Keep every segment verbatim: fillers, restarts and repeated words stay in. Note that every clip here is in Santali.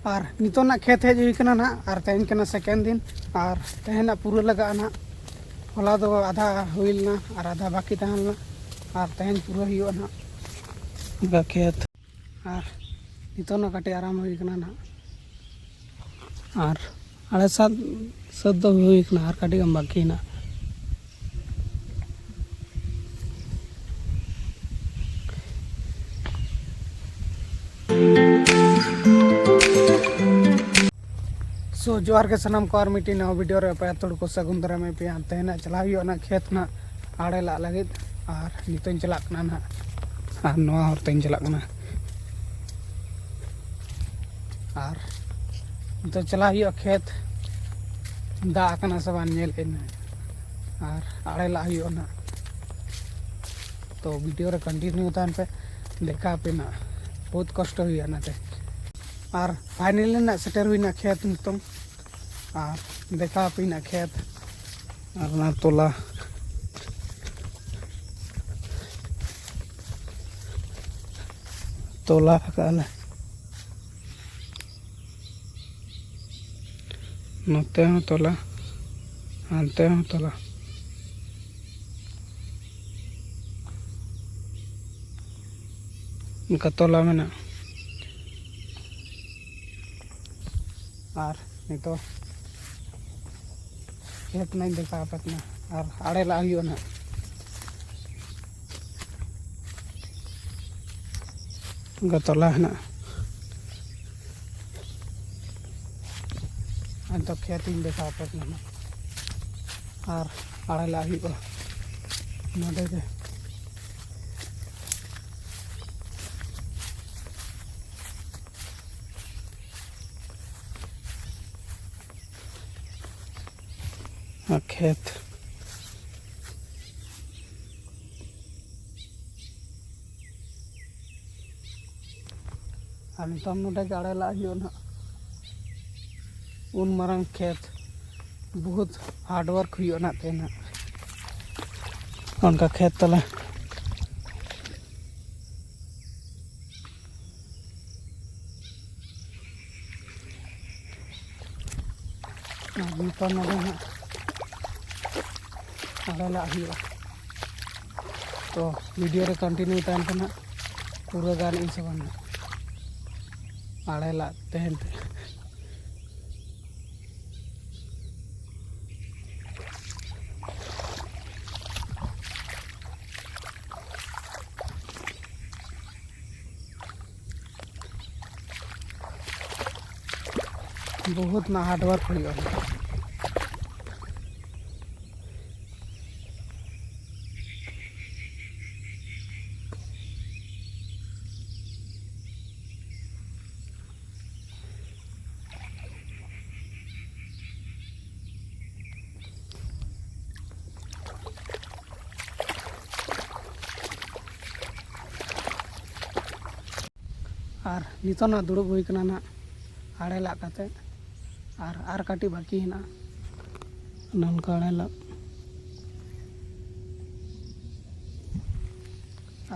ᱟᱨ ᱱᱤᱛᱚᱜ ᱱᱟᱜ ᱠᱷᱮᱛ ᱦᱮᱡ ᱦᱩᱭ ᱠᱟᱱᱟ ᱱᱟᱜ, ᱟᱨ ᱛᱮᱦᱮᱧ ᱠᱟᱱᱟ second ᱫᱤᱱ, ᱟᱨ ᱛᱮᱦᱮᱧ ᱱᱟᱜ ᱯᱩᱨᱟᱹ ᱞᱟᱜᱟᱜᱼᱟ ᱱᱟᱜ᱾ ᱦᱚᱞᱟ ᱫᱚ ᱟᱫᱷᱟ ᱦᱩᱭ ᱞᱮᱱᱟ ᱟᱨ ᱟᱫᱷᱟ ᱵᱟᱹᱠᱤ ᱛᱟᱦᱮᱸ ᱞᱮᱱᱟ, ᱟᱨ ᱛᱮᱦᱮᱧ ᱯᱩᱨᱟᱹ ᱦᱩᱭᱩᱜᱼᱟ ᱱᱟᱜ ᱚᱱᱠᱟ ᱠᱷᱮᱛ᱾ ᱟᱨ ᱱᱤᱛᱚᱜ ᱱᱟᱜ ᱠᱟᱹᱴᱤᱡ ᱟᱨᱟᱢ ᱦᱩᱭ ᱠᱟᱱᱟ ᱱᱟᱜ, ᱟᱨ ᱟᱲᱮ ᱥᱟᱫ ᱥᱟᱹᱛ ᱫᱚ ᱦᱩᱭ ᱠᱟᱱᱟ, ᱟᱨ ᱠᱟᱹᱴᱤᱡ ᱜᱟᱱ ᱵᱟᱹᱠᱤ ᱦᱮᱱᱟᱜᱼᱟ᱾ So, ᱡᱚᱦᱟᱨ ᱜᱮ ᱥᱟᱱᱟᱢ ᱠᱚ, ᱟᱨ ᱢᱤᱫᱴᱤᱡ ᱱᱟᱣᱟ video ᱨᱮ ᱟᱯᱮ ᱟᱛᱳ ᱦᱚᱲ ᱠᱚ ᱥᱟᱹᱜᱩᱱ ᱫᱟᱨᱟᱢᱮᱫ ᱯᱮᱭᱟ᱾ ᱛᱮᱦᱮᱧ ᱱᱟᱜ ᱪᱟᱞᱟᱣ ᱦᱩᱭᱩᱜᱼᱟ ᱱᱟᱜ ᱠᱷᱮᱛ ᱱᱟᱜ ᱟᱲᱮ ᱞᱟᱜ ᱞᱟᱹᱜᱤᱫ, ᱟᱨ ᱱᱤᱛᱚᱜ ᱤᱧ ᱪᱟᱞᱟᱜ ᱠᱟᱱᱟ ᱱᱟᱜ, ᱟᱨ ᱱᱚᱣᱟ ᱦᱚᱨ ᱛᱮᱧ ᱪᱟᱞᱟᱜ ᱠᱟᱱᱟ᱾ ᱟᱨ ᱱᱤᱛᱚᱜ ᱪᱟᱞᱟᱜ ᱦᱩᱭᱩᱜᱼᱟ ᱠᱷᱮᱛ, ᱫᱟᱜ ᱟᱠᱟᱱᱟ ᱥᱮ ᱵᱟᱝ ᱧᱮᱞ ᱟᱹᱧ ᱱᱟᱜ, ᱟᱨ ᱟᱲᱮ ᱞᱟᱜ ᱦᱩᱭᱩᱜᱼᱟ ᱱᱟᱜ᱾ ᱛᱚ video ᱨᱮ continue ᱛᱟᱦᱮᱱ ᱯᱮ, ᱫᱮᱠᱷᱟᱣ ᱟᱯᱮ ᱱᱟᱜ, ᱵᱚᱦᱩᱛ ᱠᱚᱥᱴᱚ ᱦᱩᱭᱩᱜᱼᱟ ᱚᱱᱟᱛᱮ᱾ ᱟᱨ finally ᱱᱟᱜ ᱥᱮᱴᱮᱨ ᱦᱩᱭᱱᱟ ᱠᱷᱮᱛ ᱱᱤᱛᱚᱝ, ᱟᱨ ᱫᱮᱠᱷᱟᱣ ᱟᱯᱮ ᱱᱟᱜ ᱠᱷᱮᱛ ᱟᱨ ᱚᱱᱟ ᱛᱚᱞᱟ, ᱛᱚᱞᱟ ᱟᱠᱟᱫ ᱞᱮ᱾ ᱱᱚᱛᱮ ᱦᱚᱸ ᱛᱚᱞᱟ, ᱦᱟᱱᱛᱮ ᱦᱚᱸ ᱛᱚᱞᱟ, ᱚᱱᱠᱟ ᱛᱚᱞᱟ ᱢᱮᱱᱟᱜᱼᱟ᱾ ᱟᱨ ᱱᱤᱛᱚᱜ ᱠᱷᱮᱛ ᱱᱟᱜ ᱤᱧ ᱫᱮᱠᱷᱟᱣ ᱟᱯᱮ ᱠᱟᱱᱟ, ᱟᱨ ᱟᱲᱮ ᱞᱟᱜ ᱦᱩᱭᱩᱜᱼᱟ ᱱᱟᱦᱟᱜ᱾ ᱚᱱᱠᱟ ᱛᱚᱞᱟ ᱦᱮᱱᱟᱜᱼᱟ᱾ ᱟᱫᱚ ᱠᱷᱮᱛ ᱤᱧ ᱫᱮᱠᱷᱟᱣ ᱟᱯᱮ ᱠᱟᱱᱟ ᱱᱟᱦᱟᱜ, ᱟᱨ ᱟᱲᱮ ᱞᱟᱜ ᱦᱩᱭᱩᱜᱼᱟ ᱱᱚᱰᱮ ᱜᱮ᱾ ᱟᱨ ᱠᱷᱮᱛ᱾ ᱟᱨ ᱱᱤᱛᱚᱝ ᱱᱚᱰᱮ ᱜᱮ ᱟᱲᱮ ᱞᱟᱜ ᱦᱩᱭᱩᱜᱼᱟ ᱱᱟᱦᱟᱜ᱾ ᱩᱱ ᱢᱟᱨᱟᱝ ᱠᱷᱮᱛ, ᱵᱚᱦᱩᱛ hard work ᱦᱩᱭᱩᱜᱼᱟ ᱱᱟᱦᱟᱜ ᱛᱮᱦᱮᱧ ᱱᱟᱦᱟᱜ᱾ ᱚᱱᱠᱟ ᱠᱷᱮᱛ ᱛᱟᱞᱮ᱾ ᱟᱨ ᱱᱤᱛᱚᱜ ᱱᱚᱰᱮ ᱦᱟᱸᱜ ᱟᱲᱮ ᱞᱟᱜ ᱦᱩᱭᱩᱜᱼᱟ᱾ ᱛᱚ, ᱵᱷᱤᱰᱤᱭᱳ ᱨᱮ ᱠᱚᱱᱴᱤᱱᱤᱭᱩ ᱛᱟᱦᱮᱱ ᱯᱮ ᱱᱟᱦᱟᱜ, ᱯᱩᱨᱟᱹ ᱜᱟᱱ ᱤᱧ ᱥᱮ ᱵᱟᱝ ᱱᱟᱦᱟᱜ ᱟᱲᱮ ᱞᱟᱜ ᱛᱟᱦᱮᱱ ᱯᱮ᱾ ᱵᱚᱦᱩᱛ ᱱᱟ ᱦᱟᱨᱰ ᱣᱟᱨᱠ ᱦᱩᱭᱩᱜᱼᱟ᱾ ᱟᱨ ᱱᱤᱛᱚᱜ ᱱᱟᱜ ᱫᱩᱲᱩᱵ ᱦᱩᱭ ᱠᱟᱱᱟ ᱱᱟᱜ ᱟᱲᱮ ᱞᱟᱜ ᱠᱟᱛᱮ, ᱟᱨ, ᱟᱨ ᱠᱟᱹᱴᱤᱡ ᱵᱟᱹᱠᱤ ᱦᱮᱱᱟᱜᱼᱟ ᱱᱚᱝᱠᱟ ᱟᱲᱮ ᱞᱟᱜ᱾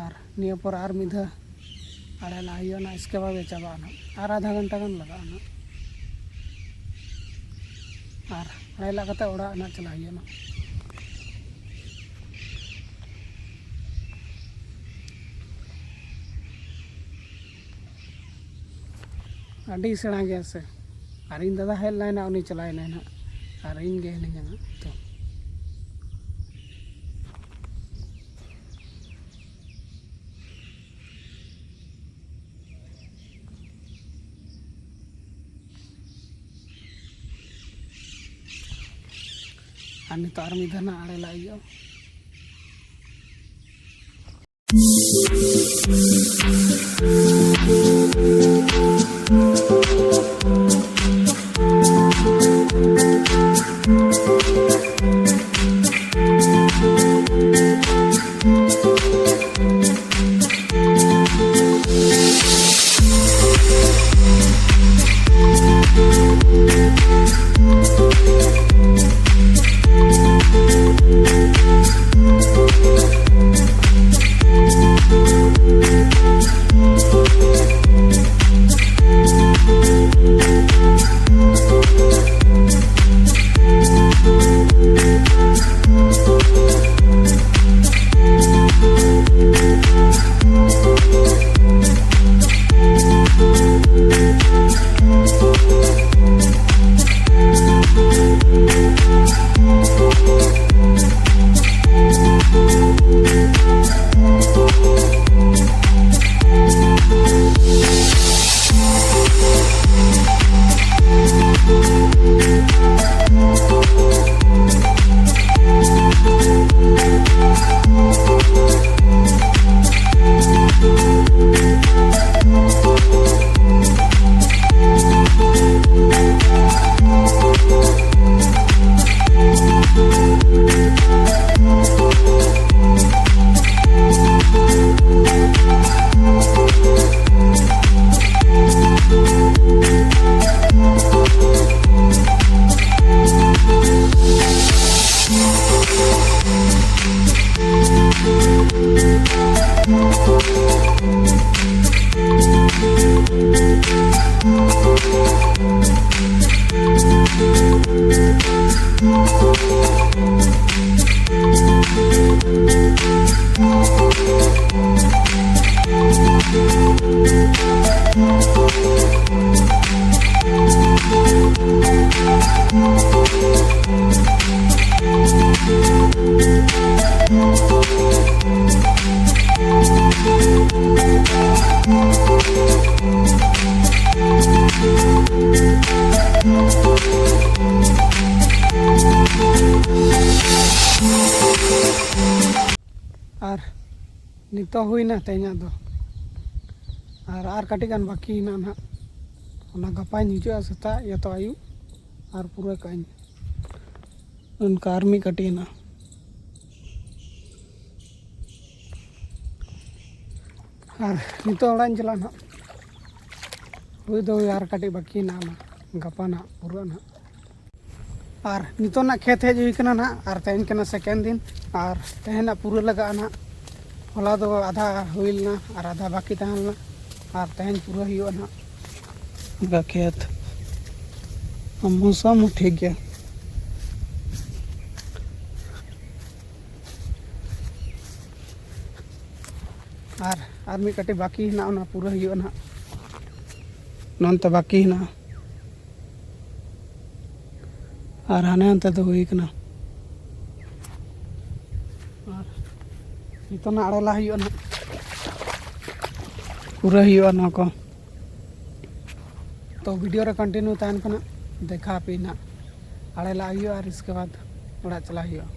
ᱟᱨ ᱱᱤᱭᱟᱹ ᱯᱚᱨ ᱟᱨ ᱢᱤᱫ ᱫᱷᱟᱣ ᱟᱲᱮ ᱞᱟᱜ ᱦᱩᱭᱩᱜᱼᱟ ᱱᱟᱜ, ᱤᱥᱠᱮ ᱵᱟᱫ ᱪᱟᱵᱟᱜᱼᱟ ᱱᱟᱜ, ᱟᱨ ᱟᱫᱷᱟ ᱜᱷᱚᱱᱴᱟ ᱜᱟᱱ ᱞᱟᱜᱟᱜᱼᱟ ᱱᱟᱜ᱾ ᱟᱨ ᱟᱲᱮ ᱞᱟᱜ ᱠᱟᱛᱮ ᱚᱲᱟᱜ ᱱᱟᱜ ᱪᱟᱞᱟᱜ ᱦᱩᱭᱩᱜᱼᱟ ᱱᱟᱜ᱾ ᱟᱹᱰᱤ ᱥᱮᱬᱟ ᱜᱮᱭᱟ ᱥᱮ᱾ ᱟᱨ ᱤᱧ ᱫᱟᱫᱟ ᱦᱮᱡ ᱞᱮᱱᱟᱭ ᱱᱟᱜ, ᱩᱱᱤ ᱪᱟᱞᱟᱣ ᱮᱱᱟᱭ ᱱᱟᱜ, ᱟᱨ ᱤᱧ ᱜᱮ ᱦᱤᱱᱟᱹᱧᱟ ᱱᱟᱜ ᱱᱤᱛᱚᱜ᱾ ᱟᱨ ᱱᱤᱛᱚᱜ ᱟᱨ ᱢᱤᱫ ᱫᱷᱟᱣ ᱱᱟᱜ ᱟᱲᱮ ᱞᱟᱜ ᱦᱩᱭᱩᱜᱼᱟ᱾ ᱱᱤᱛᱚᱜ ᱦᱩᱭᱱᱟ ᱛᱮᱦᱮᱧᱟᱜ ᱫᱚ, ᱟᱨ ᱟᱨ ᱠᱟᱹᱴᱤᱡ ᱜᱟᱱ ᱵᱟᱹᱠᱤ ᱦᱮᱱᱟᱜᱼᱟ ᱱᱟᱦᱟᱜ᱾ ᱚᱱᱟ ᱜᱟᱯᱟᱧ ᱦᱤᱡᱩᱜᱼᱟ ᱥᱮᱛᱟᱜ ᱭᱟᱛᱚ ᱟᱹᱭᱩᱵ, ᱟᱨ ᱯᱩᱨᱟᱹ ᱠᱟᱜ ᱟᱹᱧ᱾ ᱚᱱᱠᱟ ᱟᱨ ᱢᱤᱫ ᱠᱟᱹᱴᱤᱡ ᱦᱮᱱᱟᱜᱼᱟ᱾ ᱟᱨ ᱱᱤᱛᱚᱜ ᱚᱲᱟᱜ ᱤᱧ ᱪᱟᱞᱟᱜᱼᱟ ᱱᱟᱦᱟᱜ᱾ ᱦᱩᱭ ᱫᱚ ᱦᱩᱭ, ᱟᱨ ᱠᱟᱹᱴᱤᱡ ᱵᱟᱹᱠᱤ ᱦᱮᱱᱟᱜᱼᱟ, ᱚᱱᱟ ᱜᱟᱯᱟ ᱱᱟᱦᱟᱜ ᱯᱩᱨᱟᱹᱜᱼᱟ ᱱᱟᱦᱟᱜ᱾ ᱟᱨ ᱱᱤᱛᱚᱜ ᱱᱟᱜ ᱠᱷᱮᱛ ᱦᱮᱡ ᱦᱩᱭ ᱠᱟᱱᱟ ᱱᱟᱦᱟᱜ, ᱟᱨ ᱛᱮᱦᱮᱧ ᱠᱟᱱᱟ ᱥᱮᱠᱮᱱᱰ ᱫᱤᱱ, ᱟᱨ ᱛᱮᱦᱮᱧ ᱱᱟᱜ ᱯᱩᱨᱟᱹ ᱞᱟᱜᱟᱜᱼᱟ ᱱᱟᱦᱟᱜ᱾ ᱦᱚᱞᱟ ᱫᱚ ᱟᱫᱷᱟ ᱦᱩᱭ ᱞᱮᱱᱟ ᱟᱨ ᱟᱫᱷᱟ ᱵᱟᱹᱠᱤ ᱛᱟᱦᱮᱸ ᱞᱮᱱᱟ, ᱟᱨ ᱛᱮᱦᱮᱧ ᱯᱩᱨᱟᱹ ᱦᱩᱭᱩᱜᱼᱟ ᱱᱟᱦᱟᱜ᱾ ᱚᱱᱠᱟ ᱠᱷᱮᱛ ᱢᱚᱥᱟᱢ ᱦᱚᱸ ᱴᱷᱤᱠ ᱜᱮᱭᱟ᱾ ᱟᱨ ᱟᱨ ᱢᱤᱫ ᱠᱟᱹᱴᱤᱡ ᱵᱟᱹᱠᱤ ᱦᱮᱱᱟᱜᱼᱟ, ᱚᱱᱟ ᱯᱩᱨᱟᱹ ᱦᱩᱭᱩᱜᱼᱟ ᱱᱟᱦᱟᱜ᱾ ᱱᱚᱱᱛᱮ ᱵᱟᱹᱠᱤ ᱦᱮᱱᱟᱜᱼᱟ᱾ ᱟᱨ ᱦᱟᱱᱮ ᱦᱟᱱᱛᱮ ᱫᱚ ᱦᱩᱭ ᱠᱟᱱᱟ᱾ ᱟᱨ ᱱᱤᱛᱚᱜ ᱱᱟᱜ ᱟᱲᱮ ᱞᱟ ᱦᱩᱭᱩᱜᱼᱟ ᱱᱟᱜ, ᱯᱩᱨᱟᱹ ᱦᱩᱭᱩᱜᱼᱟ ᱱᱚᱣᱟ ᱠᱚ᱾ ᱛᱚ ᱵᱷᱤᱰᱤᱭᱳ ᱨᱮ ᱠᱚᱱᱴᱤᱱᱤᱭᱩ ᱛᱟᱦᱮᱱ ᱯᱮ ᱱᱟᱜ, ᱫᱮᱠᱷᱟᱣ ᱟᱯᱮ ᱱᱟᱜ᱾ ᱟᱲᱮ ᱞᱟ ᱦᱩᱭᱩᱜᱼᱟ ᱟᱨ ᱤᱥᱠᱮ ᱵᱟᱫᱽ ᱚᱲᱟᱜ ᱪᱟᱞᱟᱜ ᱦᱩᱭᱩᱜᱼᱟ᱾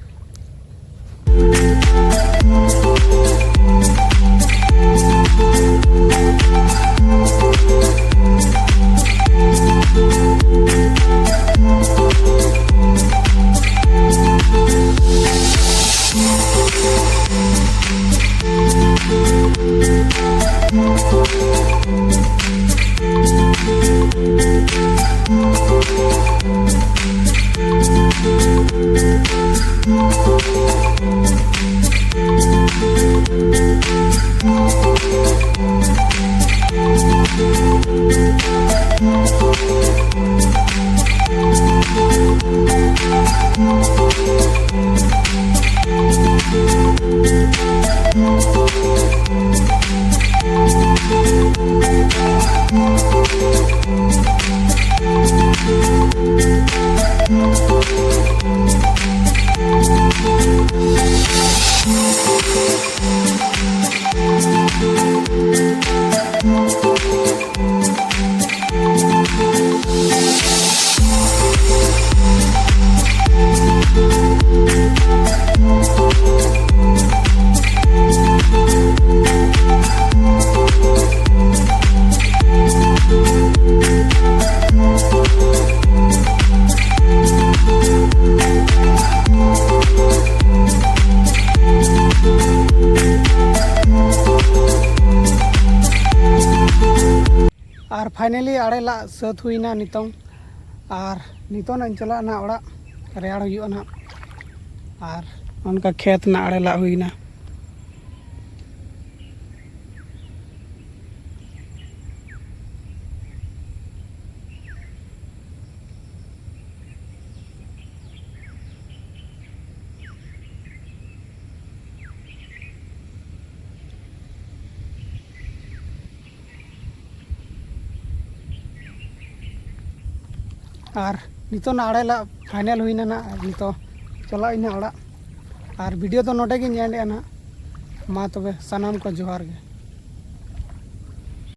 ᱯᱷᱟᱭᱱᱟᱞᱤ ᱟᱲᱮ ᱞᱟᱜ ᱥᱟᱹᱛ ᱦᱩᱭᱱᱟ ᱱᱤᱛᱚᱝ᱾ ᱟᱨ ᱱᱤᱛᱚᱝ ᱱᱟᱜ ᱤᱧ ᱪᱟᱞᱟᱜᱼᱟ ᱱᱟᱜ ᱚᱲᱟᱜ, ᱨᱮᱭᱟᱲ ᱦᱩᱭᱩᱜᱼᱟ ᱱᱟᱜ᱾ ᱟᱨ ᱚᱱᱠᱟ ᱠᱷᱮᱛ ᱱᱟᱜ ᱟᱲᱮ ᱞᱟᱜ ᱦᱩᱭᱱᱟ᱾ ᱟᱨ ᱱᱤᱛᱚᱜ ᱱᱟᱜ ᱟᱲᱮ ᱞᱟᱜ ᱯᱷᱟᱭᱱᱟᱞ ᱦᱩᱭᱱᱟ ᱱᱟᱜ, ᱟᱨ ᱱᱤᱛᱚᱜ ᱪᱟᱞᱟᱜ ᱟᱹᱧ ᱱᱟᱜ ᱚᱲᱟᱜ᱾ ᱟᱨ ᱵᱷᱤᱰᱤᱭᱳ ᱫᱚ ᱱᱚᱰᱮ ᱜᱤᱧ ᱮᱱᱰ ᱮᱜᱼᱟ ᱱᱟᱜ᱾ ᱢᱟ ᱛᱚᱵᱮ ᱥᱟᱱᱟᱢ ᱠᱚ ᱡᱚᱦᱟᱨ ᱜᱮ᱾